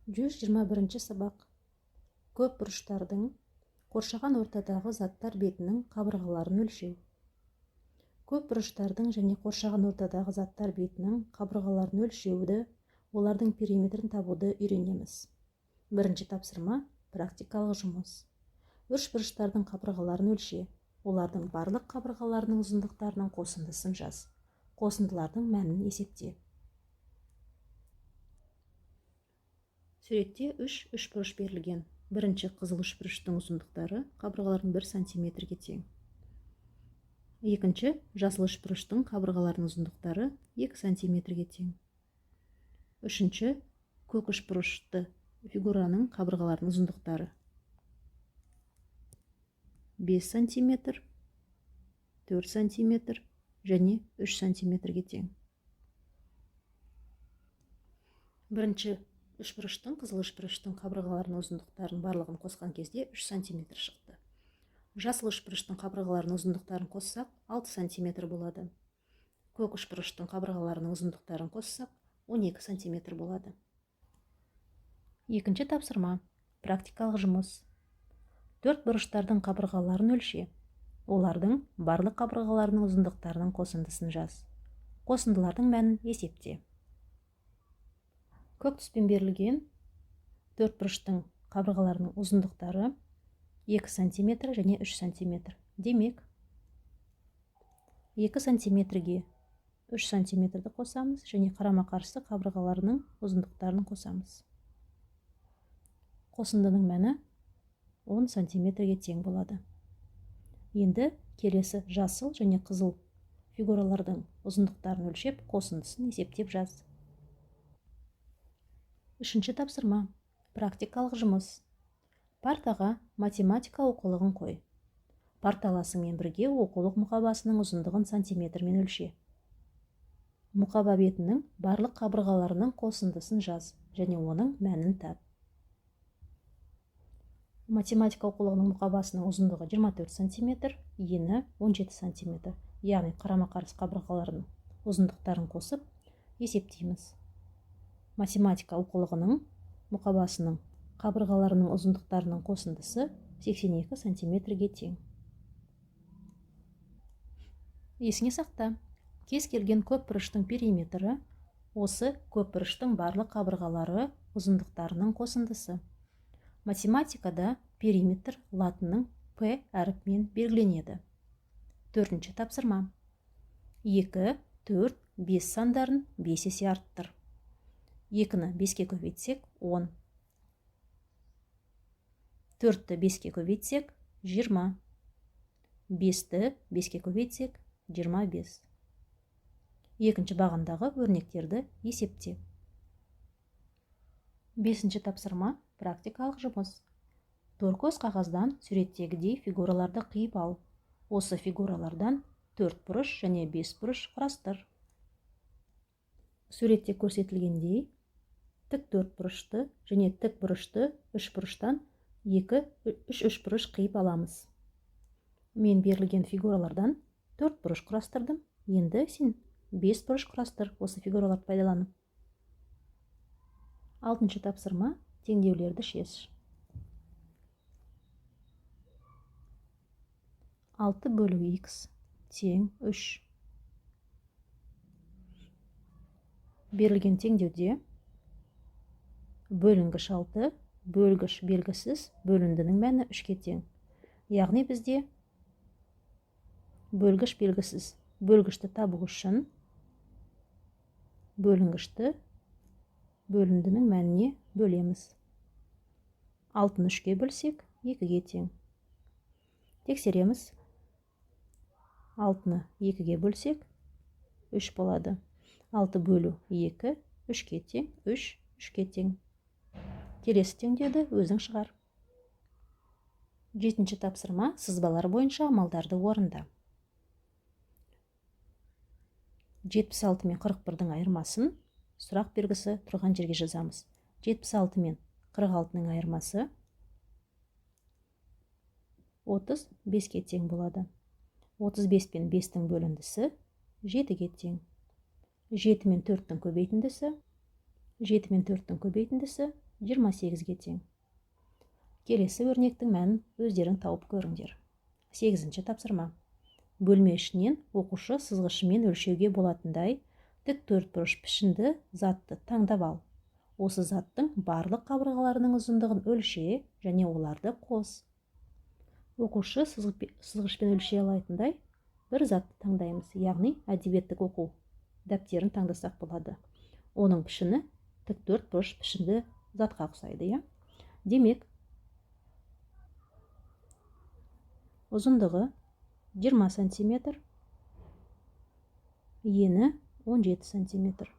121 сабақ. Көп бұрыштардың қоршаған ортадағы заттар бетінің қабырғаларын өлшеу. Көп бұрыштардың және қоршаған ортадағы заттар бетінің қабырғаларын өлшеуді, олардың периметрін табуды үйренеміз. Бірінші тапсырма практикалық жұмыс. Үш бұрыштардың қабырғаларын өлше. Олардың барлық қабырғаларының ұзындықтарының қосындысын жаз. Қосындылардың мәнін есепте. Суретте үш үшбұрыш берілген. Бірінші қызыл үшбұрыштың ұзындықтары қабырғаларының 1 сантиметрге тең. Екінші жасыл үшбұрыштың қабырғаларының ұзындықтары 2 сантиметрге тең. Үшінші көк үшбұрышты фигураның қабырғаларының ұзындықтары 5 сантиметр, 4 сантиметр және 3 сантиметрге тең. Бірінші үшбұрыштың, қызыл үшбұрыштың қабырғаларының ұзындықтарын барлығын қосқан кезде 3 сантиметр шықты. Жасыл үшбұрыштың қабырғаларының ұзындықтарын қоссақ 6 сантиметр болады. Көк үшбұрыштың қабырғаларының ұзындықтарын қоссақ 12 сантиметр болады. Екінші тапсырма практикалық жұмыс. Төрт бұрыштардың қабырғаларын өлше. Олардың барлық қабырғаларының ұзындықтарының қосындысын жаз. Қосындылардың мәнін есепте. Көк түспен берілген төрт бұрыштың қабырғаларының ұзындықтары 2 сантиметр және 3 сантиметр. Демек, 2 сантиметрге 3 сантиметрді қосамыз және қарама-қарсы қабырғаларының ұзындықтарын қосамыз. Қосындының мәні 10 сантиметрге тең болады. Енді келесі жасыл және қызыл фигуралардың ұзындықтарын өлшеп, қосындысын есептеп жаз. Үшінші тапсырма. Практикалық жұмыс. Партаға математика оқулығын қой. Парталасыңмен бірге оқулық мұқабасының ұзындығын сантиметрмен өлше. Мұқаба бетінің барлық қабырғаларының қосындысын жаз және оның мәнін тап. Математика оқулығының мұқабасының ұзындығы 24 сантиметр, ені 17 сантиметр. Яғни қарама-қарсы қабырғаларының ұзындықтарын қосып есептейміз. Математика оқулығының мұқабасының қабырғаларының ұзындықтарының қосындысы 82 сантиметрге тең. Есіңе сақта, кез келген көп бұрыштың периметрі осы көп бұрыштың барлық қабырғалары ұзындықтарының қосындысы. Математикада периметр латынның П әріпімен белгіленеді. Төртінші тапсырма. 2, 4, 5 сандарын 5 есе арттыр. 2-ні 5-ке көбейтсек 10. 4-ті 5-ке көбейтсек 20. 5-ті 5-ке көбейтсек 25. Екінші бағандағы өрнектерді есепте. Бесінші тапсырма практикалық жұмыс. Торкөз қағаздан суреттегідей фигураларды қиып ал. Осы фигуралардан 4 бұрыш және 5 бұрыш құрастыр. Суретте көрсетілгендей тік 4 бұрышты және тік бұрышты 3 бұрыштан 2 3 3 бұрыш қиып аламыз. Мен берілген фигуралардан 4 бұрыш құрастырдым. Енді сен 5 бұрыш құрастыр осы фигураларды пайдаланып. Алтыншы тапсырма теңдеулерді шеш. 6 бөлу х тең 3. Берілген теңдеуде бөлінгіш 6, бөлгіш белгісіз, бөліндінің мәні 3-ке тең. Яғни бізде бөлгіш белгісіз. Бөлгішті табу үшін бөлінгішті бөліндінің мәніне бөлеміз. 6-ны 3-ке бөлсек, 2-ге тең. Тексереміз. 6-ны 2-ге бөлсек, 3 болады. 6 бөлу 2, 3-ке тең, 3, 3-ке тең. Келесі теңдеуді өзің шығар. Жетінші тапсырма сызбалар бойынша амалдарды орында. 76 мен 41-дің айырмасын сұрақ белгісі тұрған жерге жазамыз. 76 мен 46-ның айырмасы 35-ке тең болады. 35 пен 5-тің бөліндісі 7-ге тең. 7 мен 4-тің көбейтіндісі 7 мен 4-тің көбейтіндісі 28-ге тең. Келесі өрнектің мәнін өздерің тауып көріңдер. 8-ші тапсырма. Бөлме ішінен оқушы сызғышымен өлшеуге болатындай тік төртбұрыш пішінді затты таңдап ал. Осы заттың барлық қабырғаларының ұзындығын өлше және оларды қос. Оқушы сызғышпен өлшей алатындай бір затты таңдаймыз, яғни әдебиеттік оқу дәптерін таңдасақ болады. Оның пішіні тік төртбұрыш пішінді затқа ұқсайды, иә? Демек, ұзындығы 20 сантиметр, ені 17 сантиметр.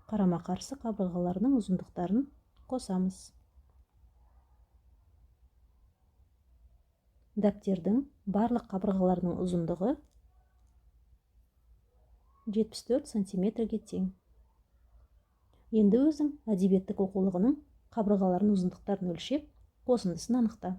Қарама-қарсы қабырғаларының ұзындықтарын қосамыз. Дәптердің барлық қабырғаларының ұзындығы 74 сантиметрге тең. Енді өзің әдебиеттік оқулығының қабырғаларының ұзындықтарын өлшеп, қосындысын анықта.